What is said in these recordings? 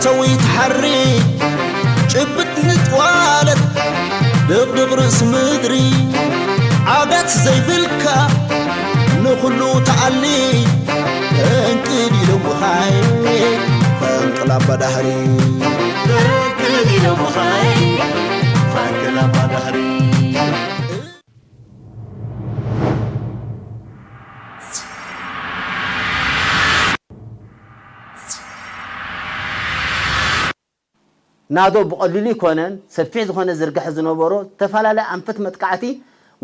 ሰዊት ሓሪ ጭብጥ ንጥዋለት ድቕድቕ ርእሲ ምድሪ ዓጋት ዘይብልካ ንኹሉ ተኣሊ ፈንቅል ኢሎምኻይ ፈንቅል ኣባዳህሪ ፈንቅል ኢሎምኻይ ፈንቅል ኣባዳህሪ ናዶ ብቐሊሉ ይኮነን ሰፊሕ ዝኾነ ዝርግሐ ዝነበሮ ዝተፈላለየ ኣንፈት መጥቃዕቲ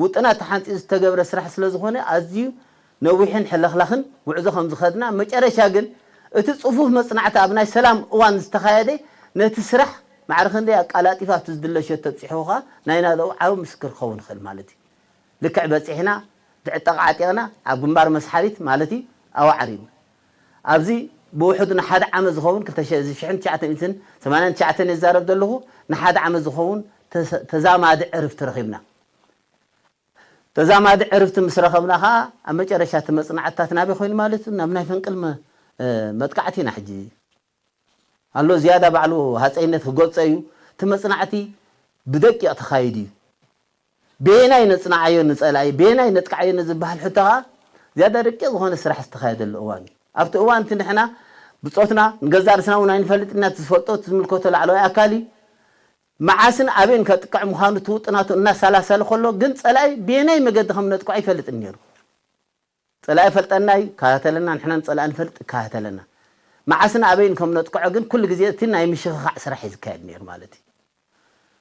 ውጥናት ተሓንፂኡ ዝተገብረ ስራሕ ስለዝኾነ ኣዝዩ ነዊሕን ሕልኽላኽን ጉዕዞ ከም ዝኸድና መጨረሻ ግን እቲ ፅፉፍ መፅናዕቲ ኣብ ናይ ሰላም እዋን ዝተኻየደ ነቲ ስራሕ ማዕረ ክንደይ ኣቃላጢፋ ኣብቲ ዝድለ ሸቶ ኣብፂሕዎ ከዓ ናይ ናደኡ ዓቢ ምስክር ክኸውን ይኽእል ማለት እዩ። ልክዕ በፂሕና ድዕጠቕ ዓጢቕና ኣብ ግንባር መስሓሪት ማለት እዩ ኣዋዕሪቡ ኣብዚ ብውሕዱ ንሓደ ዓመት ዝኸውን ሽሕን ትሽዓተ ሚእትን ሰማንያን ትሽዓተን ይዛረብ ዘለኹ ንሓደ ዓመት ዝኸውን ተዛማዲ ዕርፍቲ ረኺብና። ተዛማዲ ዕርፍቲ ምስ ረኸብና ከዓ ኣብ መጨረሻ እቲ መፅናዕትታት ናበይ ኮይኑ ማለት እዩ ናብ ናይ ፈንቅል መጥቃዕቲ ኢና ሕጂ ኣሎ ዝያዳ ባዕሉ ሃፀይነት ክገልፆ እዩ እቲ መፅናዕቲ ብደቂቕ ተኻይዱ እዩ በየናይ ነፅንዓዮ ንፀላኢ በየናይ ነጥቅዓዮ ንዝበሃል ሕቶ ከዓ ዝያዳ ደቂቕ ዝኾነ ስራሕ ዝተኻየደሉ እዋን እዩ ኣብቲ እዋን እቲ ንሕና ብፆትና ንገዛእ ርእስና እውን ኣይንፈልጥና እቲ ዝፈልጦ እቲ ዝምልከቶ ላዕለዋይ ኣካል እዩ መዓስን ኣበይን ከጥቅዕ ምዃኑ እቲ ውጥናቱ እናሰላሰለ ከሎ ግን ፀላኢ በየናይ መገዲ ከም ነጥቅዖ ኣይፈልጥን ነይሩ ፀላኢ ይፈልጠና እዩ ይከታተለና ንሕና ንፀላኢ ንፈልጥ ይከታተለና መዓስን ኣበይን ከም ነጥቅዖ ግን ኩሉ ግዜ እቲ ናይ ምሽኽኻዕ ስራሕ እዩ ዝካየድ ነይሩ ማለት እዩ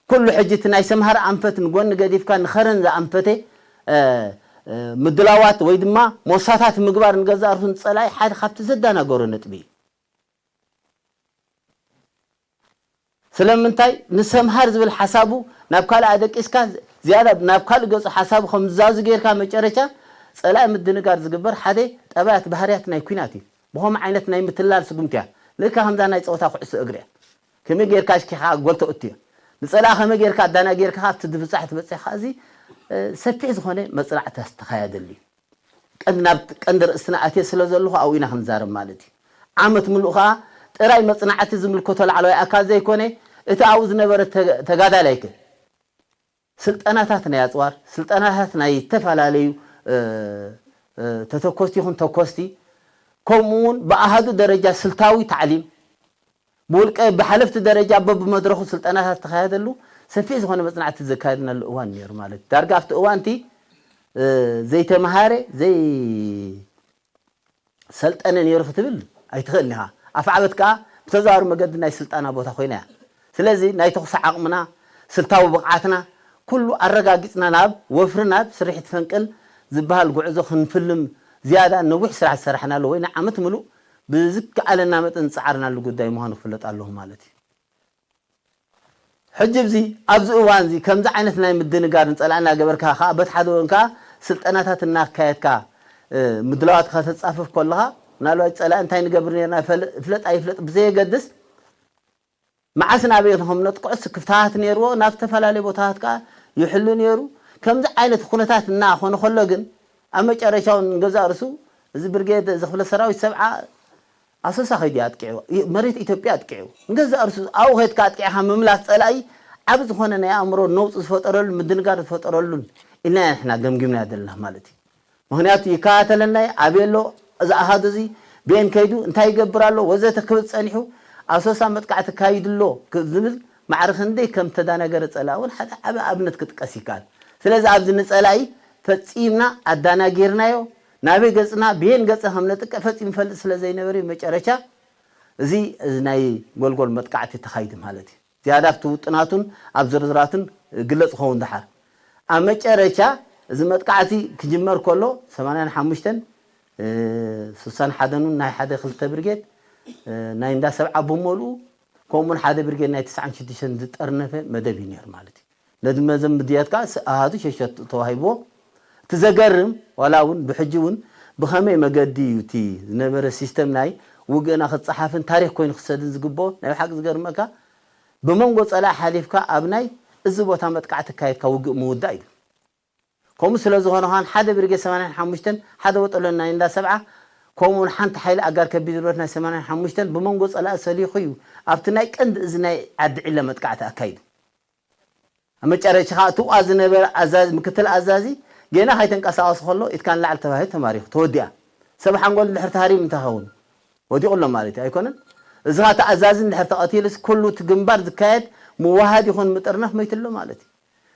ኩሉ ሕጂ እቲ ናይ ሰምሃር ኣንፈት ንጎኒ ገዲፍካ ንኸረን ዝኣንፈተ ምድላዋት ወይ ድማ ሞሳታት ምግባር ንገዛእ ርእሱ ንፀላኢ ሓደ ካብቲ ዘዳናገሮ ነጥቢ እዩ ስለምንታይ ንሰምሃር ዝብል ሓሳቡ ናብ ካልእ ኣደቂስካ ዝያዳ ናብ ካልእ ገፁ ሓሳቡ ከም ዝዛዙ ጌርካ መጨረሻ ፀላኢ ምድንጋር ዝግበር ሓደ ጠባያት ባህርያት ናይ ኲናት እዩ ብኸምኡ ዓይነት ናይ ምትላል ስጉምቲ እያ ልእካ ከምዛ ናይ ፀወታ ኩዕሶ እግሪ እያ ከመይ ጌርካ ኣሽኪኻ ጎል ተእቱ እያ ንፀላኢ ከመይ ጌርካ ኣዳና ጌርካ ኣብቲ ድብፃሕ ትበፅሕ ከዚ ሰፊሕ ዝኾነ መፅናዕቲ ዝተኻየደሉ እዩ ቀንዲ ናብ ቀንዲ ርእስና ኣትየ ስለ ዘለኹ ኣብኡ ኢና ክንዛረብ ማለት እዩ ዓመት ምሉእ ከዓ ጥራይ መፅናዕቲ ዝምልከቶ ላዕለዋይ ኣካል ዘይኮነ እቲ ኣብኡ ዝነበረ ተጋዳላይ ከ ስልጠናታት ናይ ኣፅዋር ስልጠናታት ናይ ዝተፈላለዩ ተተኮስቲ ይኹን ተኮስቲ ከምኡ እውን ብኣሃዱ ደረጃ ስልታዊ ታዕሊም ብውልቀ ብሓለፍቲ ደረጃ በብመድረኹ ስልጠናታት ዝተኻየደሉ ሰፊሕ ዝኾነ መፅናዕቲ ዘካየድናሉ እዋን ነይሩ ማለት እዩ ዳርጋ ኣብቲ እዋን እቲ ዘይተምሃረ ዘይሰልጠነ ነይሩ ክትብል ኣይትኽእል ኢኻ ኣፍዓበት ከዓ ብተዘዋሪ መገዲ ናይ ስልጠና ቦታ ኮይና እያ ስለዚ ናይ ተኹሲ ዓቕምና ስልታዊ ብቕዓትና ኩሉ ኣረጋጊፅና ናብ ወፍሪ ናብ ስርሒት ፈንቅል ዝበሃል ጉዕዞ ክንፍልም ዝያዳ ነዊሕ ስራሕ ዝሰራሕናሉ ወይ ንዓመት ምሉእ ብዝከኣለና መጠን ዝፀዓርናሉ ጉዳይ ምዃኑ ክፍለጥ ኣለዎ ማለት እዩ። ሕጂ እዚ ኣብዚ እዋን እዚ ከምዚ ዓይነት ናይ ምድንጋር ንፀላኢ እናገበርካ ከዓ በቲ ሓደ ወገን ከዓ ስልጠናታት እናካየድካ ምድላዋት ከተፃፍፍ ከለኻ ምናልባት ፀላኢ እንታይ ንገብር ነርና ፍለጥ ኣይፍለጥ ብዘየገድስ መዓስ ናበይ ከም ነጥቅዖ ስክፍታታት ነይርዎ ናብ ዝተፈላለዩ ቦታታት ከዓ ይሕሉ ነይሩ ከምዚ ዓይነት ኩነታት እናኾነ ከሎ ግን ኣብ መጨረሻ እውን ንገዛእ ርሱ እዚ ብርጌድ እዚ ክፍለ ሰራዊት ሰብዓ ኣሶሳ ከይዱ ኣጥቂዕዎ መሬት ኢትዮጵያ ኣጥቂዕዎ ንገዛእ ርሱ ኣብኡ ከድካ ኣጥቂዕካ ምምላስ ፀላኢ ዓብ ዝኾነ ናይ ኣእምሮ ነውፂ ዝፈጠረሉ ምድንጋር ዝፈጠረሉን ኢልና ንሕና ገምጊምና ዘለና ማለት እዩ ምኽንያቱ ይከታተለና እዩ ኣበይ ኣሎ እዚ ኣሃዱ እዚ ቤን ከይዱ እንታይ ይገብር ኣሎ ወዘተ ክብል ፀኒሑ ኣሶሳ መጥቃዕቲ ካይዱ ኣሎ ዝብል ማዕረ ክንደይ ከም ተዳናገረ ፀላኢ እውን ሓደ ዓብ ኣብነት ክጥቀስ ይከኣል ስለዚ ኣብዚ ንፀላኢ ፈፂምና ኣዳናጊርናዮ ናበይ ገፅና ብሄን ገፀ ከም ነጥቅዕ ፈፂሙ ይፈልጥ ስለ ዘይነበረ መጨረሻ እዚ እዚ ናይ ጎልጎል መጥቃዕቲ ተኻይዱ ማለት እዩ ዝያዳ ኣብቲ ውጥናቱን ኣብ ዝርዝራቱን ግለፅ ክኸውን ድሓር ኣብ መጨረሻ እዚ መጥቃዕቲ ክጅመር ከሎ ሰማንያን ሓሙሽተን ስሳን ሓደን ናይ ሓደ ክልተ ብርጌድ ናይ እንዳ ሰብዓ ብመልኡ ከምኡውን ሓደ ብርጌድ ናይ ትስዓን ሽዱሽተን ዝጠርነፈ መደብ እዩ ነይሩ ማለት እዩ ነዚ መዘን ብድያት ከዓ ኣሃዱ ሸሸ ተዋሂብዎ እቲ ዘገርም ዋላ እውን ብሕጂ እውን ብኸመይ መገዲ እዩ እቲ ዝነበረ ሲስተም ናይ ውግእና ክፀሓፍን ታሪክ ኮይኑ ክሰድን ዝግብኦ ናይ ብሓቂ ዝገርመካ ብመንጎ ፀላኢ ሓሊፍካ ኣብ ናይ እዚ ቦታ መጥቃዕቲ ካየድካ ውግእ ምውዳእ እዩ ከምኡ ስለ ዝኾነ ኻን ሓደ ብርጌድ ሰማንያን ሓሙሽተን ሓደ ወጠሎን ናይ እንዳ ሰብዓ ከምኡ እውን ሓንቲ ሓይሊ ኣጋር ከቢድ ዝነበረት ናይ ሰማንያን ሓሙሽተን ብመንጎ ጸላኢ ሰሊኹ እዩ ኣብቲ ናይ ቀንዲ እዚ ናይ ዓዲ ዒለ መጥቃዕቲ ኣካይዱ። ኣብ መጨረሻ ከዓ እቲኣ ዝነበረ ኣዛዚ፣ ምክትል ኣዛዚ ገና ከይተንቀሳቐሱ ከሎ ኢድካ ንላዕሊ ተባሂሉ ተማሪኹ፣ ተወዲኣ። ሰብ ሓንጎል እንድሕር ተሃሪም እንታይ ኸውን? ወዲቑ ኣሎ ማለት እዩ ኣይኮነን? እዚ ከዓ እቲ ኣዛዚ እንድሕር ተቐቲሉስ ኩሉ እቲ ግንባር ዝካየድ ምውሃድ ይኹን ምጥርናፍ መይቱ ኣሎ ማለት እዩ።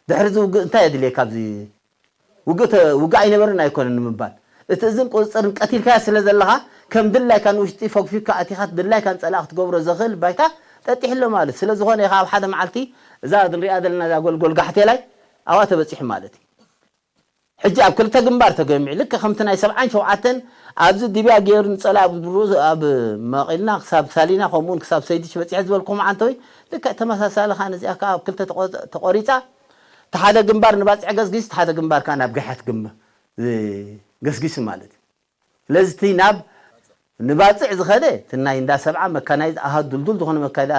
ድሕሪ እዚ ውግእ እንታይ የድልየካ ኣብዚ ውግእ ተ- ውግእ ኣይነበረን ኣይኮነን ንምባል፣ እቲ እዝን ቁፅፅርን ቀቲልካያ ስለ ዘለኻ ከም ድላይካ ንውሽጢ ፈግፊግካ ኣቲኻ ድላይካ ንፀላእ ክትገብሮ ዘኽእል ባይታ ጠጢሕሎ ማለት ስለ ዝኾነ ኢኻ ኣብ ሓደ መዓልቲ እዛ ንሪኣ ዘለና እዛ ጎልጎል ጋሕቴላይ ኣብኣ ተበፂሑ ማለት እዩ። ሕጂ ኣብ ክልተ ግንባር ተገሚዑ ልክ ከምቲ ናይ ሰብዓን ሸውዓተን ኣብዚ ዲብያ ገይሩ ንፀላእ ኣብ ብሩ- ኣብ መቒልና ክሳብ ሳሊና ከምኡውን ክሳብ ሰይድሽ በፂሐ ዝበልኩም ዓንተወይ ልክዕ ተመሳሳሊ ከዓ ነዚኣ ከዓ ኣብ ክልተ ተቆ- ተቆሪፃ እቲ ሓደ ግንባር ንባፅዕ ገስጊስ እቲ ሓደ ግንባር ከዓ ናብ ጋሕያት ግንብ ገስጊሱ ማለት እዩ። ስለዚ እቲ ናብ ንባፅዕ ዝኸደ እቲ ናይ እንዳ ሰብዓ መካናይዝ ኣሃድ ዱልዱል ዝኾነ መካይድ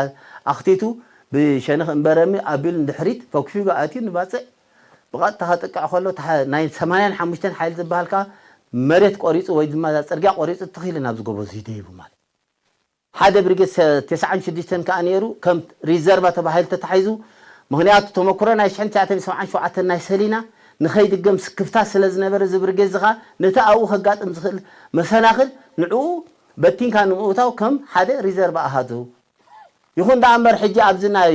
ኣኽቲቱ ብሸነኽ እምበረሚ ኣቢሉ ንድሕሪት ፈኩፊጉ ኣትዩ ንባፅዕ ብቐጥታ ከጥቅዕ ከሎ ናይ ሰማንያን ሓሙሽተን ሓይሊ ዝበሃል ከዓ መሬት ቆሪፁ ወይ ድማ እዛ ፅርግያ ቆሪፁ ትኽኢሉ ናብዚ ጎቦ እዚ ደይቡ ማለት ሓደ ብሪጌድ ተስዓን ሽዱሽተን ከዓ ነይሩ ከም ሪዘርቫ ተባሂሉ ተታሒዙ። ምክንያቱ ተመክሮ ናይ ሽሕን ትሽዓተ ሚእትን ሰብዓን ሸውዓተን ናይ ሰሊና ንኸይድገም ስክፍታ ስለ ዝነበረ እዚ ብርጌድ እዚ ከዓ ነቲ ኣብኡ ከጋጥም ዝኽእል መሰናኽል ንዕኡ በቲንካ ንምእታው ከም ሓደ ሪዘርቭ ኣሃዱ ይኹን ደኣ እምበር ሕጂ ኣብዚ ናይ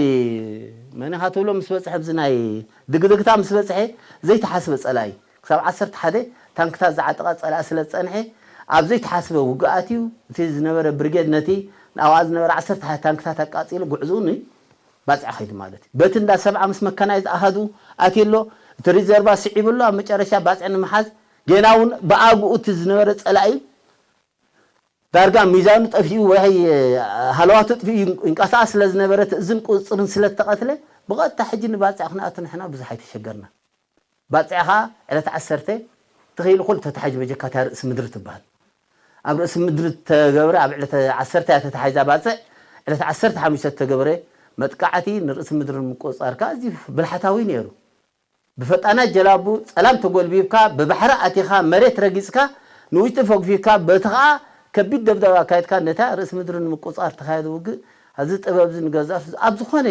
መን ኢኻ ትብሎ ምስ በፅሐ ኣብዚ ናይ ድግድግታ ምስ በፅሐ ዘይተሓስበ ፀላኢ ክሳብ ዓሰርተ ሓደ ታንክታት ዝዓጠቐ ፀላኢ ስለ ዝፀንሐ ኣብ ዘይተሓስበ ውግኣት እዩ እቲ ዝነበረ ብርጌድ ነቲ ኣብኣ ዝነበረ ዓሰርተ ሓደ ታንክታት ኣቃፂሉ ጉዕዝኡ ንባፅዕ ኸይዱ ማለት እዩ። በቲ እንዳ ሰብዓ ምስ መካናይዝ ኣሃዱ ኣትዩ ኣሎ። እቲ ሪዘርቫ ስዒቡ ኣሎ። ኣብ መጨረሻ ባፅዕ ንምሓዝ ጌና እውን ብኣግኡ እቲ ዝነበረ ፀላኢ ዳርጋ ሚዛኑ ጠፊኡ ወይ ሃለዋቱ ጥፊኡ ይንቀሳቐስ ስለ ዝነበረ እቲ እዝን ቁፅፅርን ስለ ዝተቐትለ ብቐጥታ ሕጂ ንባፅዕ ክንኣቱ ንሕና ብዙሕ ኣይተሸገርና። ባፅዕ ከዓ ዕለት ዓሰርተ ተኸይሉ ኩሉ ተታሒዙ በጀካ እታ ርእሲ ምድሪ ትበሃል ኣብ ርእሲ ምድሪ ተገብረ ኣብ ዕለት ዓሰርተ እያ ተታሒዛ ባፅዕ ዕለት ዓሰርተ ሓሙሽተ ተገብረ መጥቃዕቲ ንርእሲ ምድሪ ንምቁፅፃር ከዓ እዚ ብልሓታዊ ነይሩ። ብፈጣናት ጀላቡ ጸላም ተጎልቢብካ ብባሕሪ ኣቲኻ መሬት ረጊጽካ ንውሽጢ ፈግፊግካ በቲ ኸኣ ከቢድ ደብዳብ ኣካይድካ ነታ ርእሲ ምድሪ ንምቁጽጻር ተኻየደ ውግእ። እዚ ጥበብ እዚ ንገዛእ ኣብ ዝኾነ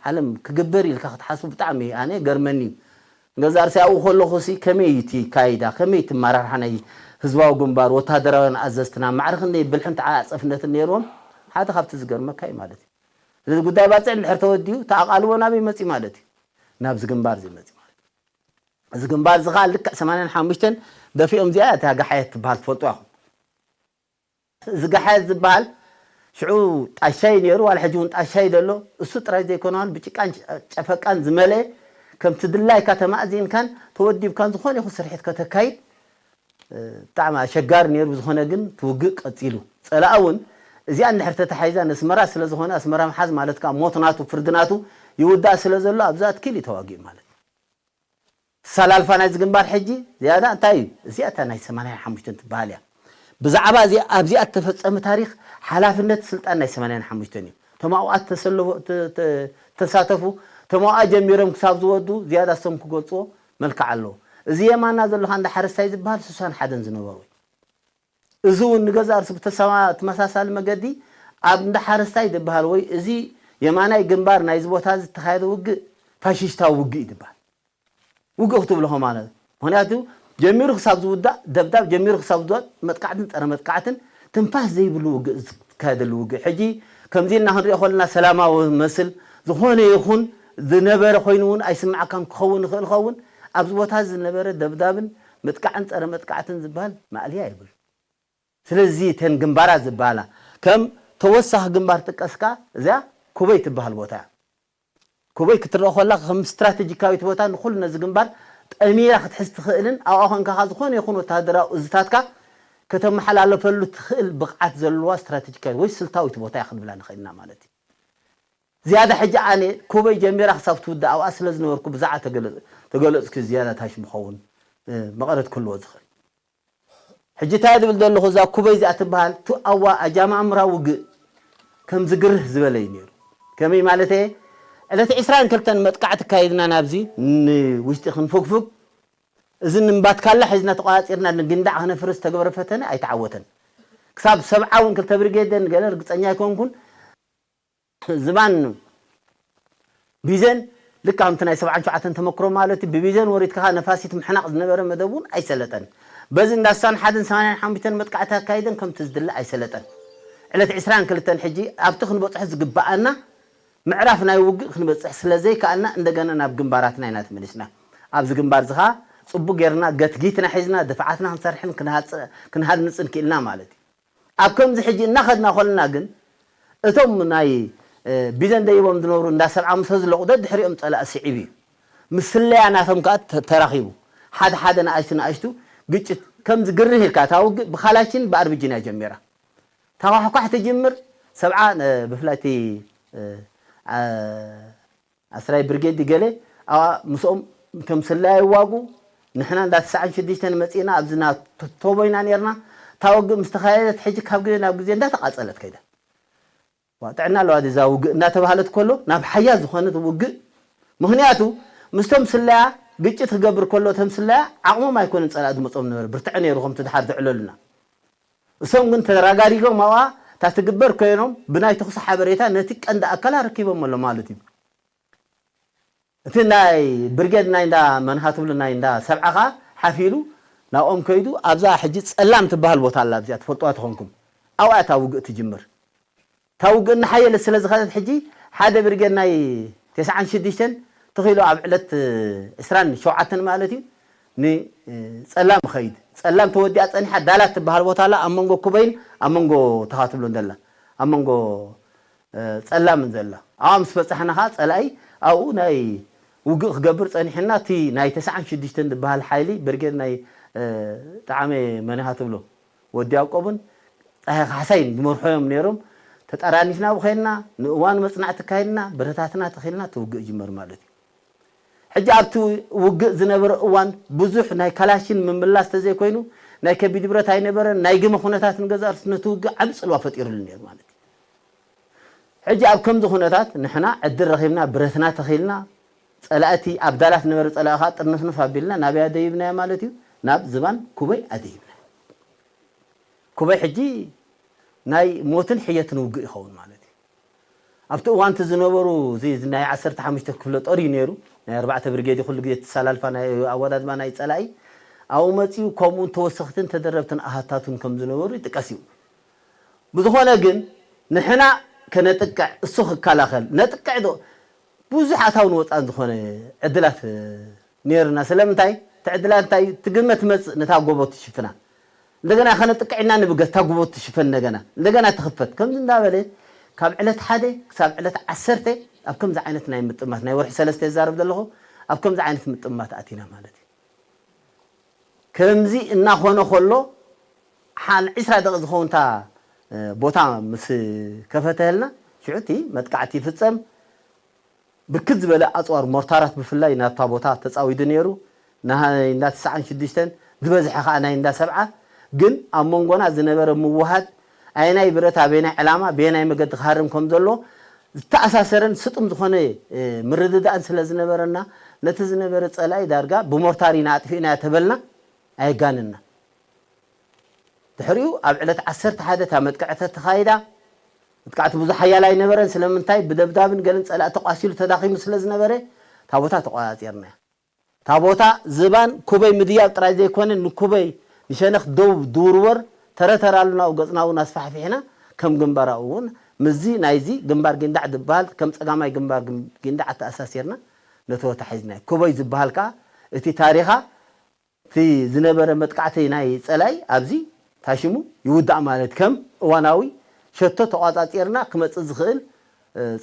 ዓለም ክግበር ኢልካ ክትሓስቡ ብጣዕሚ ኣነ ገርመኒ እዩ። ንገዛእ ርእሲ ኣብኡ ከለኹ ሲ ከመይ እዩ እቲ ካይዳ ከመይ እቲ ኣመራርሓ ናይ ህዝባዊ ግንባር ወታደራውያን ኣዘዝትና ማዕረ ክንደይ ብልሕን ተዓጻጻፍነትን ነይርዎም ሓደ ካብቲ ዝገርመካ እዩ ማለት እዩ። ስለዚ ጉዳይ ባጽዕ እንድሕር ተወዲኡ እቲ ኣቓልቦ ናበይ መጺኡ ማለት እዩ? ናብዚ ግንባር እዚ መጺኡ ማለት እዩ። እዚ ግንባር እዚ ኸዓ ልክዕ ሰማንያን ሓሙሽተን ደፊኦም እዚኣ እታ ጋሓየት ትበሃል ትፈልጡ ኢኹም። እዚ ጋሓየት ዝበሃል ሽዑ ጣሻይ ነይሩ ዋላ ሕጂ እውን ጣሻይ ዘሎ እሱ ጥራይ ዘይኮነ ብጭቃን ጨፈቃን ዝመልአ ከምቲ ድላይካ ተማእዚንካን ተወዲብካን ዝኾነ ይኹን ስርሒት ከተካይድ ብጣዕሚ ኣሸጋሪ ነይሩ ብዝኾነ ግን ትውግእ ቀፂሉ ፀላእ እውን እዚኣ እንድሕር ተታሓይዛ ነስመራ ስለዝኾነ ኣስመራ ምሓዝ ማለት ከዓ ሞት ናቱ ፍርዲ ናቱ ይውዳእ ስለ ዘሎ ኣብዛ ትኪል እዩ ተዋጊኡ ማለት እዩ። ተሳላልፋ ናይዚ ግንባር ሕጂ ዝያዳ እንታይ እዩ? እዚኣ እታ ናይ ሰማንያን ሓሙሽተን ትበሃል እያ። ብዛዕባ እዚኣ ኣብዚኣ እተፈጸመ ታሪኽ ሓላፍነት ስልጣን ናይ ሰማንያን ሓሙሽተን እዩ። እቶም ኣብኣ እተሰለፉ እተ- እተ- እተሳተፉ እቶም ኣብኣ ጀሚሮም ክሳብ ዝወዱ ዝያዳ እሶም ክገልጽዎ መልክዕ ኣለዎ። እዚ የማና ዘሎ ከኣ እንዳ ሓረስታይ ዝበሃል ስሳን ሓደን ዝነበሩ እዩ። እዚ እውን ንገዛእ ርእሱ ብተሰማ- ተመሳሳሊ መገዲ ኣብ እንዳ ሓረስታይ ዝበሃል ወይ እዚ የማናይ ግንባር ናይዚ ቦታ እዚ ዝተኻየደ ውግእ ፋሽስታዊ ውግእ እዩ ዝበሃል። ውግእ ክትብልኾ ማለት ምክንያቱ ጀሚሩ ክሳብ ዝውዳእ ደብዳብ ጀሚሩ ክሳብ ዝወጥ መጥቃዕትን ፀረ መጥቃዕትን ትንፋስ ዘይብሉ ውግእ ዝካየደሉ ውግእ ሕጂ ከምዚ ኢልና ክንሪኦ ከለና ሰላማዊ መስል ዝኾነ ይኹን ዝነበረ ኮይኑ እውን ኣይስማዓካን ክኸውን ይኽእል ኸውን ኣብዚ ቦታ ዝነበረ ደብዳብን ምጥቃዕን ፀረ መጥቃዕትን ዝበሃል ማእልያ የብሉ ስለዚ እተን ግንባራት ዝበሃላ ከም ተወሳኺ ግንባር ጥቀስካ እዚኣ ኩበይ ትበሃል ቦታ እያ ኩበይ ክትረአ ከላ ከም ስትራተጂካዊት ቦታ ንኹሉ ነዚ ግንባር ጠሚራ ክትሕዝ ትኽእልን ኣብኣ ኮንካ ዝኾነ ይኹን ወታደራዊ እዝታትካ ከተመሓላለፈሉ ትኽእል ብቕዓት ዘለዋ ስትራተጂካዊት ወይ ስልታዊት ቦታ እያ ክንብላ ንኽእል ኢና ማለት እዩ። ዝያዳ ሕጂ ኣነ ኩበይ ጀሚራ ክሳብ ትውዳእ ኣብኣ ስለ ዝነበርኩ ብዛዕባ ተገለፅኩ ዝያዳ ታሽ ምኸውን መቐረት ክህልዎ ዝኽእል ሕጂ እንታይ ዝብል ዘለኹ እዛ ኩበይ እዚኣ ትበሃል ቱ ኣዋ ኣጃማምራ ውግእ ከም ዝግርህ ዝበለ እዩ ነይሩ ከመይ ማለት እየ ዕለት ዕስራን ክልተን መጥቃዕቲ ካይድና ናብዚ ንውሽጢ ክንፍግፍግ እዚ ንምባትካላ ሒዝና ተቋፂርና ንግንዳዕ ክነፍርስ ዝተገበረ ፈተነ ኣይተዓወተን። ክሳብ ሰብዓ እውን ክልተ ብርጌደን ገለ ርግፀኛ ኣይኮንኩን። ዝባን ቢዘን ልካ ከምቲ ናይ ሰብዓን ሸውዓተን ተመክሮ ማለት እዩ። ብቢዘን ወሪድካ ነፋሲት ምሕናቕ ዝነበረ መደብ እውን ኣይሰለጠን። በዚ እንዳ ስሳን ሓደን ሰማንያን ሓሙሽተን መጥቃዕቲ ኣካይደን ከምቲ ዝድለ ኣይሰለጠን። ዕለት ዕስራን ክልተን ሕጂ ኣብቲ ክንበፅሖ ዝግበኣና ምዕራፍ ናይ ውግእ ክንበፅሕ ስለ ዘይከኣልና እንደገና ናብ ግንባራትና ኢና ተመሊስና። ኣብዚ ግንባር እዚ ኸዓ ፅቡቅ ጌርና ገትጊትና ሒዝና ድፍዓትና ክንሰርሕን ክንሃንፅን ክኢልና ማለት እዩ። ኣብ ከምዚ ሕጂ እናኸድና ኮለና ግን እቶም ናይ ቢዘን ደይቦም ዝነብሩ እንዳ ሰብዓ ምስ ዝለቑ ደድሕሪኦም ፀላእ ስዒብ እዩ። ምስ ስለያ ናቶም ከዓ ተራኺቡ ሓደ ሓደ ንኣሽቱ ንኣሽቱ ግጭት ከምዚ ግርህ ኢልካ እታ ውግእ ብካላሽን ብኣርቢጂን እያ ጀሚራ። ታኳሕኳሕ ትጅምር ሰብዓ ብፍላይ እቲ ዓስራይ ብርጌድ ገለ ኣብኣ ምስኦም ከም ስለያ ይዋጉ። ንሕና እንዳ ተስዓን ሽዱሽተን መፂእና ኣብዚ ና ቶቦ ኢና ነርና። እታ ውግእ ምስ ተኻየደት ሕጂ ካብ ግዜ ናብ ግዜ እንዳተቓፀለት ከይዳ። ዋ ጥዕና ኣለዋ ድዛ ውግእ እናተባህለት ከሎ ናብ ሓያ ዝኾነት ውግእ። ምክንያቱ ምስቶም ስለያ ግጭት ክገብር ከሎ እቶም ስለያ ዓቕሞም ኣይኮነን ፀላእ ዝመፆም ነበረ ብርትዐ ነይሩ ከምቲ ድሓር ዝዕለሉና። እሶም ግን ተረጋሪጎም ኣብኣ እታ ትግበር ኮይኖም ብናይ ተኹሲ ሓበሬታ ነቲ ቀንዲ ኣካል ኣረኪቦም ኣሎ ማለት እዩ። እቲ ናይ ብርጌድ ናይ እንዳ መንሃ ትብሉ ናይ እንዳ ሰብዓ ኸዓ ሓፊሉ ናብኦም ከይዱ ኣብዛ ሕጂ ፀላም ትበሃል ቦታ ኣላ ኣብዚኣ ትፈልጥዋ ተኾንኩም ኣብኣ እታ ውግእ ትጅምር። እታ ውግእ እናሓየለት ስለ ዝኸደት ሕጂ ሓደ ብርጌድ ናይ ተስዓን ሽዱሽተን ተኺሉ ኣብ ዕለት ዕስራን ሸውዓተን ማለት እዩ ንፀላም ኸይድ። ፀላም ተወዲኣ ፀኒሓ ዳላት ትበሃል ቦታ ኣላ ኣብ መንጎ ኩበይን ኣብ መንጎ ተኻ ትብሎ እንደላ ኣብ መንጎ ፀላምን ዘላ ኣብኣ ምስ በፃሕና ከዓ ፀላኢ ኣብኡ ናይ ውግእ ክገብር ፀኒሕና እቲ ናይ ተስዓን ሽዱሽተን ዝበሃል ሓይሊ ብርጌድ ናይ ጣዕመ መንሃ ትብሎ ወዲ ያዕቆብን ፀሃይ ካሕሳይን ዝመርሖ እዮም ነይሮም። ተጠራኒፍና ብኸይድና ንእዋን መፅናዕቲ ካይድና ብረታትና ተኺልና እቲ ውግእ ይጅመር ማለት እዩ። ሕጂ ኣብቲ ውግእ ዝነበረ እዋን ብዙሕ ናይ ካላሽን ምምላስ ተዘይኮይኑ ናይ ከቢድ ብረት ኣይነበረን። ናይ ግመ ኩነታት ንገዛእ ርእሱ ነቲ ውግእ ዓቢ ፅልዋ ፈጢሩሉ ነይሩ ማለት እዩ። ሕጂ ኣብ ከምዚ ኩነታት ንሕና ዕድል ረኺብና ብረትና ተኺልና ፀላእቲ ኣብ ዳላት ነበረ ፀላእኻ ጥርንፍንፍ ኣቢልና ናበያ ደይብናዮ ማለት እዩ ናብ ዝባን ኩበይ ኣደይብና ኩበይ ሕጂ ናይ ሞትን ሕየትን ውግእ ይኸውን ማለት እዩ። ኣብቲ እዋንቲ ዝነበሩ እዚ ናይ ዓሰርተ ሓሙሽተ ክፍለ ጦር እዩ ነይሩ ናይ ኣርባዕተ ብርጌድ ኩሉ ግዜ ተሰላልፋ ናይ ኣወዳድባ ናይ ፀላኢ ኣብኡ መፂኡ ከምኡን ተወሰኽትን ተደረብትን ኣሃታቱን ከም ዝነበሩ ይጥቀስ እዩ። ብዝኾነ ግን ንሕና ከነጥቅዕ እሱ ክከላኸል ነጥቅዕ ዶ ብዙሕ ኣታውን ወፃን ዝኾነ ዕድላት ነይርና ስለምንታይ እቲ ዕድላት እንታይ ትግመ ትመፅእ ነታ ጎቦ ትሽፍና እንደገና ከነጥቅዕ ኢና ንብገስ እታ ጎቦ ትሽፈን እንደገና እንደገና ትኽፈት ከምዚ እንዳበለ ካብ ዕለት ሓደ ክሳብ ዕለት ዓሰርተ ኣብ ከምዚ ዓይነት ናይ ምጥማት ናይ ወርሒ ሰለስተ ይዛረብ ዘለኹ ኣብ ከምዚ ዓይነት ምጥማት ኣቲና ማለት እዩ። ከምዚ እናኾነ ከሎ ሓን ዒስራ ደቂ ዝኸውን እታ ቦታ ምስ ከፈተህልና ሽዑ እቲ መጥቃዕቲ ይፍፀም። ብርክት ዝበለ ኣፅዋር ሞርታራት ብፍላይ ናብታ ቦታ ተፃዊዱ ነይሩ። ናይ እንዳ ተስዓን ሽዱሽተን ዝበዝሐ ከዓ ናይ እንዳ ሰብዓ ግን ኣብ መንጎና ዝነበረ ምውሃድ ኣየናይ ብረት ኣበየናይ ዕላማ በየናይ መገዲ ክሃርም ከም ዘሎ ዝተኣሳሰረን ስጡም ዝኾነ ምርድዳእን ስለ ዝነበረና ነቲ ዝነበረ ፀላኢ ዳርጋ ብሞርታር ኢና ኣጥፊእናዮ ተበልና ኣየጋንና። ድሕሪኡ ኣብ ዕለት ዓሰርተ ሓደ እታ መጥቅዕቲ ተኻይዳ። መጥቃዕቲ ብዙሕ ሓያል ኣይነበረን ስለምንታይ ብደብዳብን ገለን ፀላኢ ተቋሲሉ ተዳኺሙ ስለ ዝነበረ እታ ቦታ ተቆፃፂርናያ። እታ ቦታ ዝባን ኩበይ ምድያብ ጥራይ ዘይኮነ ንኩበይ ንሸነኽ ደቡብ ድውርወር ተረተራሉ ናብኡ ገፅና እውን ኣስፋሕፊሕና ከም ግንባር ኣብኡ እውን ምስዚ ናይዚ ግንባር ጊንዳዕ ዝበሃል ከም ፀጋማይ ግንባር ጊንዳዕ ኣተኣሳሲርና ነቲ ቦታ ሒዝናዮ። ኩበይ ዝበሃል ከዓ እቲ ታሪኻ እቲ ዝነበረ መጥቃዕቲ ናይ ፀላኢ ኣብዚ ታሽሙ ይውዳእ ማለት ከም እዋናዊ ሸቶ ተቋፃፂርና ክመፅእ ዝኽእል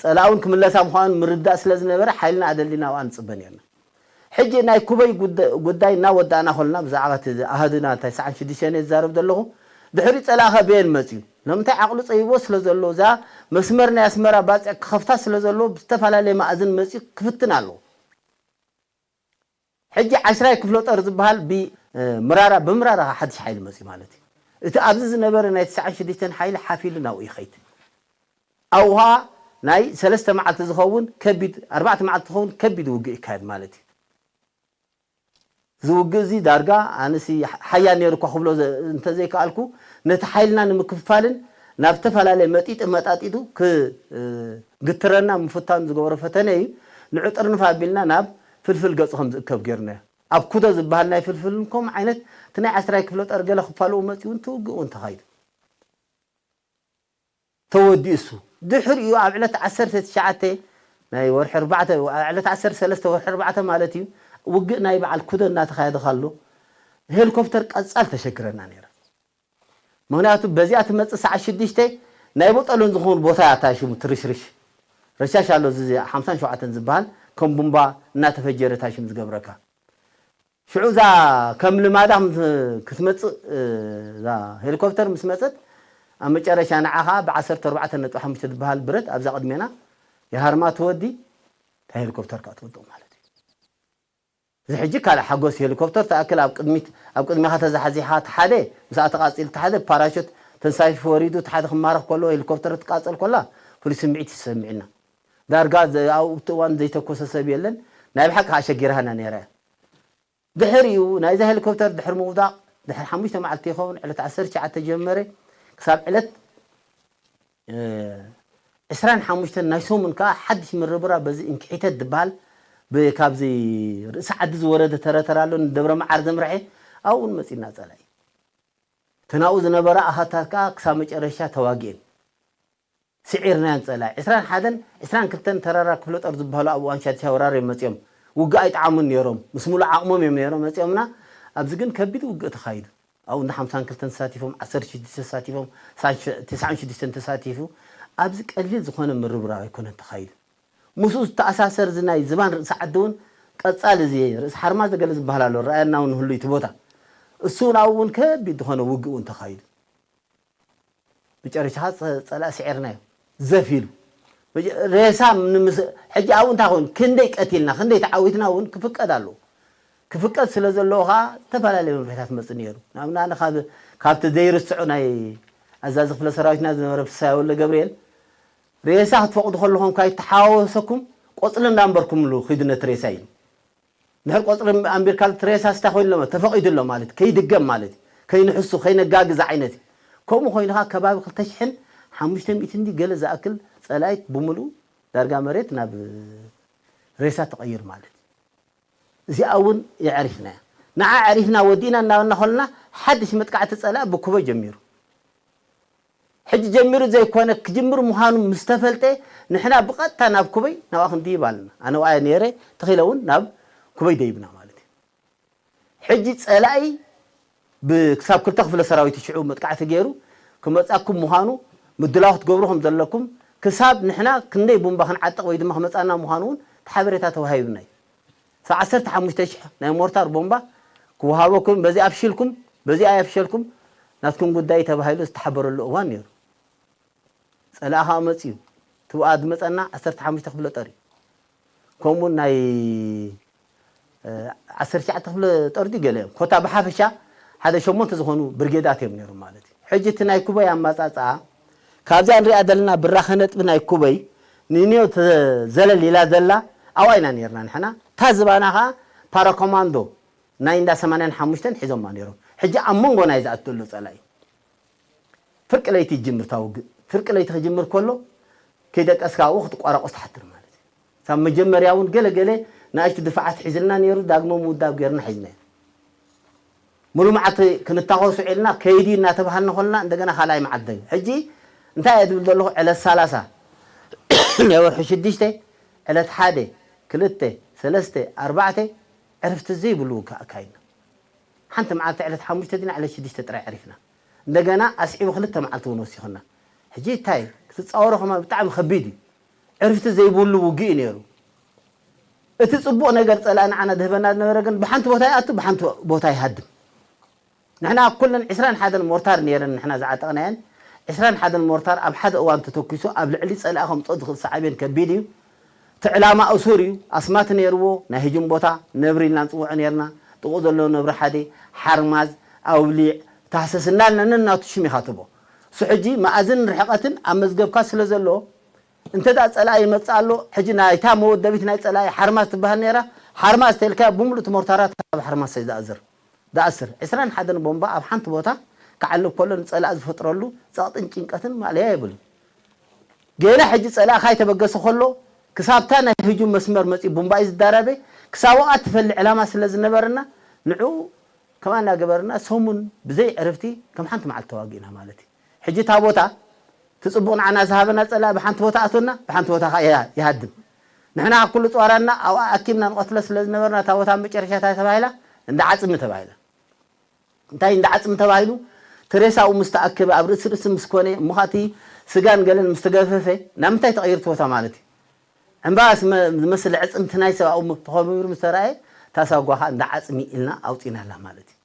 ፀላእውን ክምለሳ ምዃኑ ምርዳእ ስለ ዝነበረ ሓይልና ኣደሊና ኣብኣ ንፅበ ነርና። ሕጂ ናይ ኩበይ ጉዳይ እናወዳእና ኮልና ብዛዕባ እቲ ኣሃዱና እንታይ ሰዓን ሽዱሽተ እየ ዝዛረብ ዘለኹ ድሕሪ ፀላእኸ በየን መፅዩ ንምንታይ ዓቕሉ ፀይቦ ስለ ዘሎ እዛ መስመር ናይ ኣስመራ ባፅዕ ክኸፍታ ስለ ዘለዎ ብዝተፈላለየ ማእዝን መፅዩ ክፍትን ኣለዎ። ሕጂ ዓስራይ ክፍለ ጦር ዝበሃል ብምራራ ብምራራ ሓድሽ ሓይሊ መፅዩ ማለት እዩ። እቲ ኣብዚ ዝነበረ ናይ ትስዓን ሽዱሽተን ሓይሊ ሓፊሉ ናብኡ ይኸይድ። ኣብኡ ኸዓ ናይ ሰለስተ መዓልቲ ዝኸውን ከቢድ ኣርባዕተ መዓልቲ ዝኸውን ከቢድ ውግእ ይካየድ ማለት እዩ። እዚ ውግእ እዚ ዳርጋ ኣነሲ ሓያል ነይሩ እኳ ክብሎ ዘ- እንተዘይከኣልኩ፣ ነቲ ሓይልና ንምክፍፋልን ናብ ዝተፈላለየ መጢጢ መጣጢጡ ክግትረና ምፍታኑ ዝገበሮ ፈተነ እዩ። ንዑ ጥርንፍ ኣቢልና ናብ ፍልፍል ገጹ ከም ዝእከብ ጌርናዮ። ኣብ ኩዶ ዝበሃል ናይ ፍልፍል እውን ከምኡ ዓይነት እቲ ናይ ዓስራይ ክፍለ ጦር ገለ ክፋልኡ መጺኡ እውን እቲ ውግእ እውን ተኻይዱ። ተወዲኡ እሱ። ድሕሪኡ ኣብ ዕለት ዓሰርተ ትሽዓተ ናይ ወርሒ ኣርባዕተ፣ ዕለት ዓሰርተ ሰለስተ ወርሒ ኣርባዕተ ማለት እዩ፣ ውግእ ናይ በዓል ኩዶ እናተኻየደ ካሎ፣ ሄሊኮፕተር ቀጻል ተሸግረና ነይራ። ምኽንያቱ በዚኣ ትመጽእ ሰዓት ሽዱሽተ ናይ ቦጠሎን ዝኾኑ ቦታ እያ፣ እታ ሽሙ ትርሽርሽ ረሻሽ ኣሎ፣ እዚ ሓምሳን ሸውዓተን ዝበሃል ከም ቡምባ እናተፈጀረ እታ ሽም ዝገብረካ። ሽዑ እዛ ከም ልማዳ ምስ- ክትመጽእ፣ እዛ ሄሊኮፕተር ምስ መጸት፣ ኣብ መጨረሻ ንዓ ኸኣ ብ ዓሰርተ ኣርባዕተ ነጥቢ ሓሙሽተ ዝበሃል ብረት ኣብዛ ቅድሜና ይሃርማ ትወዲ፣ እታ ሄሊኮፕተር ከኣ ትወድቕ ማለት እዩ። እዚ ሕጂ ካልእ ሓጎስ፣ ሄሊኮፕተር ትኣክል ኣብ ቅድሚት፣ ኣብ ቅድሚኻ ተዛሕዚሓ፣ እቲ ሓደ ምስኣ ተቃጺሉ፣ እቲ ሓደ ፓራሹት ተንሳፊፉ ወሪዱ፣ እቲ ሓደ ክማረኽ ከሎ ሄሊኮፕተር ትቃጸል ከላ ፍሉይ ስምዒት ይሰምዕና። ዳርጋ ዘ- ኣብቲ እዋን ዘይተኮሰ ሰብ የለን። ናይ ብሓቂ ከዓ ኣሸጊራና ነይራ እያ። ድሕሪኡ ናይዛ ሄሊኮፕተር ድሕሪ ምውዳቕ ድሕሪ ሓሙሽተ መዓልቲ ይኸውን፣ ዕለት ዓሰርተ ትሽዓተ ጀመረ ክሳብ ዕለት እ፣ ዕስራን ሓሙሽተን ናይ ሰሙን ከዓ ሓድሽ ምርብራብ በዚ እንክሒተት ዝበሃል ብ- ካብዚ ርእሲ ዓዲ ዝወረደ ተረተር ኣሎ ንደብረ መዓር ዘምርሐ ኣብኡ እውን መፂና ፀላኢ። እቲ ናብኡ ዝነበራ ኣሃታት ከዓ ክሳብ መጨረሻ ተዋጊኤን ስዒርናዮን ፀላኢ። ዕስራን ሓደን ዕስራን ክልተን ተራራ ክፍለ ጦር ዝበሃሉ ኣብ እዋን ሻድሻይ ወራር እዮም መፂኦም። ውግእ ኣይጠዓሙን ነይሮም፣ ምስ ሙሉእ ዓቕሞም እዮም ነይሮም መፂኦምና። ኣብዚ ግን ከቢድ ውግእ ተኻይዱ። ኣብኡ እንዳ ሓምሳን ክልተን ተሳቲፎም፣ ዓሰርተ ሽዱሽተ ተሳቲፎም፣ ትስዓን ሽዱሽተን ተሳቲፉ። ኣብዚ ቀሊል ዝኾነ ምርብራብ ኣይኮነን ተኻይዱ። ምስኡ ዝተኣሳሰር እዚ ናይ ዝባን ርእሲ ዓዲ እውን ቀጻሊ እዚ ርእሲ ሓርማዝ ገለ ዝበሃል ኣሎ፣ ረኣየና እውን ህሉይ እቲ ቦታ። እሱ እውን ኣብኡ እውን ከቢድ ዝኾነ ውግእ እውን ተኻይዱ። መጨረሻ ኸዓ ፀ- ፀላእ ስዒርናዮ ዘፍ ኢሉ። መጀ- ሬሳ ንምስ- ሕጂ ኣብኡ እንታይ ኮይኑ ክንደይ ቀቲልና ክንደይ ተዓዊትና እውን ክፍቀድ ኣለዎ። ክፍቀድ ስለ ዘለዎ ከዓ ዝተፈላለዩ መፍትሒታት መፅእ ነይሩ። ንኣብነት ኣነ ካብ ካብቲ ዘይርስዑ ናይ ኣዛዚ ክፍለ ሰራዊትና ዝነበረ ፍስሃ ወልደ ገብርኤል ሬሳ ክትፈቕዱ ከለኹም ካይተሓዋወሰኩም ቆፅሊ እንዳንበርኩምሉ ኪዱ ነቲ ሬሳ ኢሉ። ድሕር ቆፅሪ ኣንቢርካ ትሬሳስ እንታይ ኮይኑ ኣሎ ተፈቒዱ ኣሎ ማለት እዩ። ከይድገም ማለት እዩ። ከይንሕሱ ከይነጋግዝ ዓይነት እዩ። ከምኡ ኮይኑ ከዓ ከባቢ ክልተ ሽሕን ሓሙሽተ ሚእትን እንዲ ገለ ዝኣክል ፀላኢት ብምልኡ ዳርጋ መሬት ናብ ሬሳ ተቐይር ማለት እዩ። እዚኣ እውን የዕሪፍና እያ። ንዓ ዕሪፍና ወዲእና እናበልና ከለና ሓድሽ መጥቃዕቲ ፀላኢ ብኩበ ጀሚሩ። ሕጂ ጀሚሩ ዘይኮነ ክጅምር ምዃኑ ምስ ተፈልጠ ንሕና ብቐጥታ ናብ ኩበይ ናብኣ ክንድይብ ኣለና። ኣነ ዋየ ነይረ ተኺለ እውን ናብ ኩበይ ደይብና ማለት እዩ። ሕጂ ፀላኢ ብ- ክሳብ ክልተ ክፍለ ሰራዊት ሽዑ መጥቃዕቲ ገይሩ ክመፃኩም ምዃኑ ምድላው ክትገብሩ ከም ዘለኩም ክሳብ ንሕና ክንደይ ቡምባ ክንዓጥቕ ወይ ድማ ክመፃና ምዃኑ እውን እቲ ሓበሬታ ተዋሂብና እዩ። ክሳብ ዓሰርተ ሓሙሽተ ሽሕ ናይ ሞርታር ቦምባ ክወሃበኩም በዚ ኣፍሽልኩም በዚ ኣየፍሸልኩም ናትኩም ጉዳይ ተባሂሉ ዝተሓበረሉ እዋን ነይሩ። ፀላኢ ከዓ መፅዩ ትብኣ ዝመፀና ዓሰርተ ሓሙሽተ ክፍለ ጦር እዩ። ከምኡ ናይ ዓሰርተ ትሽዓተ ክፍለ ጦር ድዩ ገለ እዮም ኮታ ብሓፈሻ ሓደ ሸሞንተ ዝኾኑ ብርጌዳት እዮም ነይሮም ማለት እዩ። ሕጂ እቲ ናይ ኩበይ ኣማፃፅኣ ካብዚኣ ንሪኣ ዘለና ብራኸ ነጥቢ ናይ ኩበይ ንኒዮ ዘለል ኢላ ዘላ ኣብኣ ኢና ነርና ንሕና። እታ ዝባና ከዓ ፓራኮማንዶ ናይ እንዳ ሰማንያን ሓሙሽተን ሒዞማ ነይሮም። ሕጂ ኣብ መንጎ ናይ ዝኣቱ ዘሎ ፀላኢ ፍርቂ ለይቲ ይጅምር እታ ውግእ። ፍርቂ ለይቲ ክጅምር ከሎ ከይደቀስካ ኣብኡ ክትቋራቆስ ትሓትር ማለት እዩ። ሳብ መጀመርያ እውን ገለ ገለ ንኣሽቱ ድፋዓት ሒዝልና ነይሩ፣ ዳግመ ምውዳብ ገይርና ሒዝናዮ። ሙሉ መዓልቲ ክንታኸሱ ዒልና ከይዲ እናተባሃልና ከለና እንደገና ካልኣይ መዓልቲ እዩ። ሕጂ እንታይ እየ ዝብል ዘለኹ ዕለት ሰላሳ ናይ ወርሒ ሽዱሽተ ዕለት ሓደ ክልተ ሰለስተ ኣርባዕተ ዕርፍቲ ዘይብሉ ውግእ ኣካይድና። ሓንቲ መዓልቲ ዕለት ሓሙሽተ ዲና ዕለት ሽዱሽተ ጥራይ ዕሪፍና። እንደገና ኣስዒቡ ክልተ መዓልቲ እውን ወሲኹና። ሕጂ እንታይ ክትፃወሮ ከማን ብጣዕሚ ከቢድ እዩ። ዕርፍቲ ዘይብሉ ውግእ እዩ ነይሩ። እቲ ፅቡቕ ነገር ፀላእ ንዓና ዝህበና ዝነበረ ግን ብሓንቲ ቦታ ይኣቱ ብሓንቲ ቦታ ይሃድም። ንሕና ኩለን ዕስራን ሓደን ሞርታር ነይረን ንሕና ዝዓጠቕናየን ዕስራን ሓደን ሞርታር ኣብ ሓደ እዋን ተተኪሱ ኣብ ልዕሊ ፀላኢ ከምፅኦ ዝኽእል ሰዓቤን ከቢድ እዩ። እቲ ዕላማ እሱር እዩ። ኣስማት ነይርዎ ናይ ህጅም ቦታ ነብሪ ኢልና ንፅውዖ ነይርና። ጥቕኡ ዘለዎ ነብሪ ሓደ ሓርማዝ ኣውሊዕ ታህሰስ እናልና ነናቱ ሽም ኢኻ ትቦ። እሱ ሕጂ መኣዝን ርሕቐትን ኣብ መዝገብካ ስለ ዘለዎ እንተ ደኣ ጸላኢ ይመጽእ ኣሎ፣ ሕጂ ናይታ መወደቢት ናይ ጸላኢ ሓርማዝ ትበሃል ነይራ፣ ሓርማዝ ተልካ ብምሉእ እቲ ሞርታራት ኣብ ሓርማዝ ሰይ ዝኣዝር ዝኣስር ዕስራን ሓደን ቦምባ ኣብ ሓንቲ ቦታ ክዓልብ ከሎ ንጸላእ ዝፈጥረሉ ጸቕጥን ጭንቀትን ማእለያ የብሉን። ገለ ሕጂ ጸላእ ካይተበገሰ ከሎ ክሳብታ ናይ ህጁም መስመር መጺኡ ቡምባ እዩ ዝዳረበ። ክሳብ ወቕዓ ትፈልጥ ዕላማ ስለ ዝነበረና ንዑ ከማ እናገበርና ሰሙን ብዘይ ዕርፍቲ ከም ሓንቲ መዓልቲ ተዋጊእና ማለት እዩ። ሕጂ እታ ቦታ እቲ ጽቡቕ ንዓና ዝሃበና ጸላእ ብሓንቲ ቦታ ኣቶና ብሓንቲ ቦታ ኸዓ ይሃ- ይሃድም። ንሕና ኩሉ ጸዋራና ኣብኣ ኣኪብና ንቐትሎ ስለ ዝነበርና እታ ቦታ መጨረሻ እንታይ ተባሂላ? እንዳ ዓጽሚ ተባሂላ። እንታይ እንዳ ዓጽሚ ተባሂሉ? እቲ ሬሳኡ ምስ ተኣከበ ኣብ ርእሲ ርእሲ ምስ ኮነ እሞ ኸዓ እቲ ስጋን ገለን ምስ ተገፈፈ ናብ ምንታይ ተቐይሩ እቲ ቦታ ማለት እዩ። ዕምባባ ዝመ- ዝመስል ዕጽምቲ ናይ ሰብ ኣብኡ ተኸቢሩ ምስ ተራእየ እታ ሳጓ ኸዓ እንዳ ዓጽሚ ኢልና ኣውጺናላ ማለት እዩ።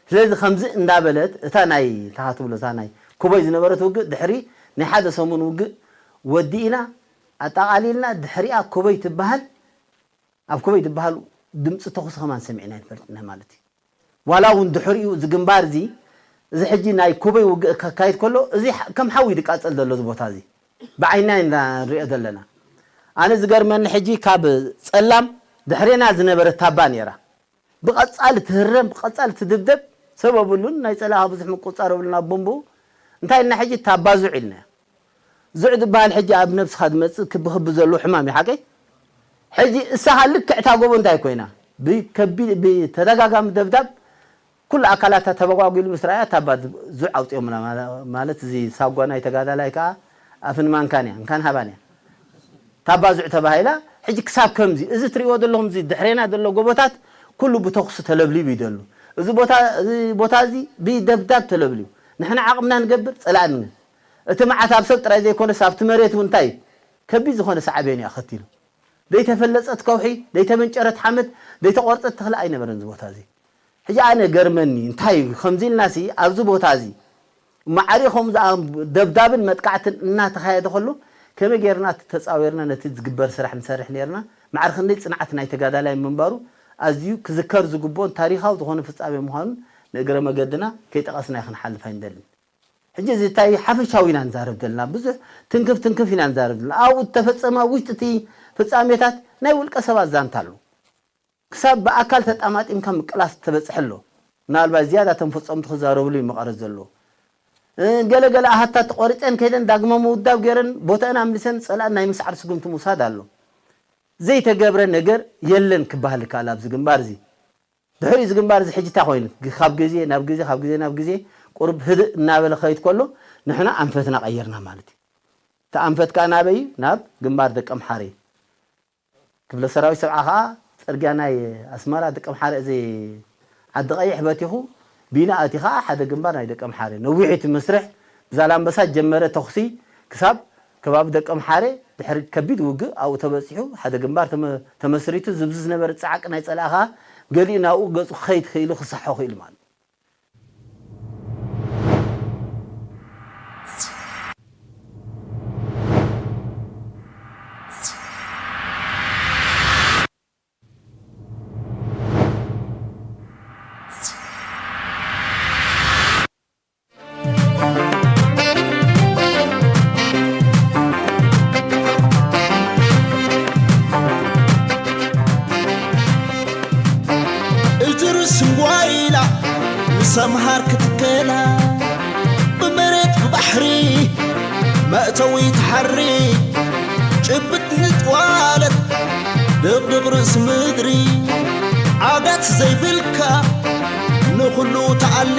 ስለዚ ከምዚ እንዳበለት እታ ናይ እታ ትብሎ እታ ናይ ኮቦይ ዝነበረት ውግእ ድሕሪ ናይ ሓደ ሰሙን ውግእ ወዲእና ኣጠቓሊልና ድሕሪኣ ኮቦይ ትበሃል ኣብ ኮቦይ ትበሃል ድምፂ ተኹሲ ከማን ሰሚዕና ኣይንፈልጥና ማለት እዩ። ዋላ እውን ድሕሪኡ እዚ ግንባር እዚ እዚ ሕጂ ናይ ኮቦይ ውግእ ከካይድ ከሎ እዚ ከም ሓዊ ድቃፀል ዘሎ እዚ ቦታ እዚ ብዓይና ኢና ንሪኦ ዘለና። ኣነ ዝገርመኒ ሕጂ ካብ ፀላም ድሕሬና ዝነበረ ታባ ነይራ ብቐጻሊ ትህረም ብቐጻሊ ትድብደብ ሰብ የብሉን። ናይ ጸላእኻ ብዙሕ ምቁጽጻር የብሉን ኣብ ቦምብኡ። እንታይ ኢልና ሕጂ ታባ ዙዕ ኢልና። ዙዕ ዝበሃል ሕጂ ኣብ ነብስኻ ዝመጽእ ክቢ ክቢ ዘለዎ ሕማም እዩ ሓቀይ። ሕጂ እሳኻ ልክዕ እታ ጎቦ እንታይ ኮይና ብከቢድ ብተደጋጋሚ ደብዳብ ኩሉ ኣካላታ ተበጓጒሉ ምስ ረኣያ ታባ ዙዕ ኣውጺኦምላ ማለ- ማለት እዚ ሳጓ ናይ ተጋዳላይ ከኣ ኣፍን ማንካን እያ እንካን ሃባን እያ። ታባዙዕ ተባሂላ። ሕጂ ክሳብ ከምዚ እዚ ትሪእዎ ዘለኹም እዚ ድሕሬና ዘሎ ጎቦታት ኩሉ ብተኹሲ ተለብሊቡ እዩ ዘሎ። እዚ ቦታ እዚ ቦታ እዚ ብደብዳብ ተለብሊቡ። ንሕና ዓቕምና ንገብር ጸላእኒ እቲ መዓት ኣብ ሰብ ጥራይ ዘይኮነስ ኣብቲ መሬት እውን እንታይ ከቢድ ዝኾነ ሳዕቤን እዩ ኣኸቲሉ። ዘይተፈለጸት ከውሒ፣ ዘይተመንጨረት ሓመድ፣ ዘይተቆርጸት ተኽሊ ኣይነበረን እዚ ቦታ እዚ። ሕጂ ኣነ ገርመኒ እንታይ እዩ ከምዚ ኢልናሲ ኣብዚ ቦታ እዚ ማዕሪ ከም ደብዳብን መጥቃዕትን እናተኻየደ ከሎ ከመይ ጌርና ተፃዊርና ነቲ ዝግበር ስራሕ ንሰርሕ ኔርና። ማዕሪ ክንደይ ፅንዓት ናይ ተጋዳላይ ምንባሩ ኣዝዩ ክዝከር ዝግብኦን ታሪኻዊ ዝኾነ ፍፃሜ ምዃኑን ንእግረ መገድና ከይጠቐስና ክንሓልፍ ኣይንደልን። ሕጂ እዚ እንታይ ሓፈሻዊ ኢና ንዛረብ ዘለና፣ ብዙሕ ትንክፍ ትንክፍ ኢና ንዛረብ ዘለና። ኣብኡ ዝተፈፀመ ኣብ ውሽጢ እቲ ፍፃሜታት ናይ ውልቀ ሰባት ዛንታ ኣሎ። ክሳብ ብኣካል ተጣማጢምካ ምቅላስ ተበፅሐ ኣሎ። ምናልባት ዝያዳ እቶም ፈፀምቲ ክዛረብሉ እዩ መቐረት ዘለዎ። ገለገለ ኣሃታት ተቆሪፀን ከይደን ዳግመ ምውዳብ ገይረን ቦተአን ኣምሊሰን ፀላእን ናይ ምስዓር ስጉምቲ ምውሳድ ኣሎ። ዘይተገብረ ነገር የለን ክበሃል ይከኣል ኣብዚ ግንባር እዚ። ድሕሪ እዚ ግንባር እዚ ሕጂ እንታይ ኮይኑ? ካብ ግዜ ናብ ግዜ ካብ ግዜ ናብ ግዜ ቁርብ ህድእ እናበለ ክኸይድ ከሎ ንሕና ኣንፈትና ቀየርና ማለት እዩ። እቲ ኣንፈት ከዓ ናበይ እዩ? ናብ ግንባር ደቀምሓረ። ክፍለ ሰራዊት ሰብዓ ኸዓ ፅርግያ ናይ ኣስመራ ደቀምሓረ እዚ ዓዲ ቀይሕ በቲኹ ቢና ኣቲ ኸዓ ሓደ ግንባር ናይ ደቀምሓረ ነዊሕ እቲ መስርሕ ብዛላምበሳ ጀመረ ተኹሲ ክሳብ ከባቢ ደቀምሓረ ድሕሪ ከቢድ ውግእ ኣብኡ ተበፂሑ ሓደ ግንባር ተመስሪቱ ዝብዚ ዝነበረ ፃዕቂ ናይ ፀላኢ ኸዓ ገሊኡ ናብኡ ገፁ ክኸይድ ክኢሉ ክሳሖ ክኢሉ ማለት እጅር ስንጓይላ ምስ ኣምሃር ክትከላ ብመሬት ብባሕሪ መእተዊ ትሓሪ ጭብጥ ንጥዋለት ድቕድቕ ርእሲ ምድሪ ዓጋት ዘይብልካ ንኹሉ ተኣሊ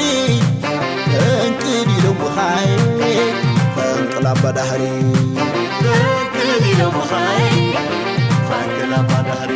ፈንቅል ኢሎም ብኻይ ፈንቅል ኣባዳህሪ ፈንቅል ኢሎም ብኻይ ፈንቅል ኣባዳህሪ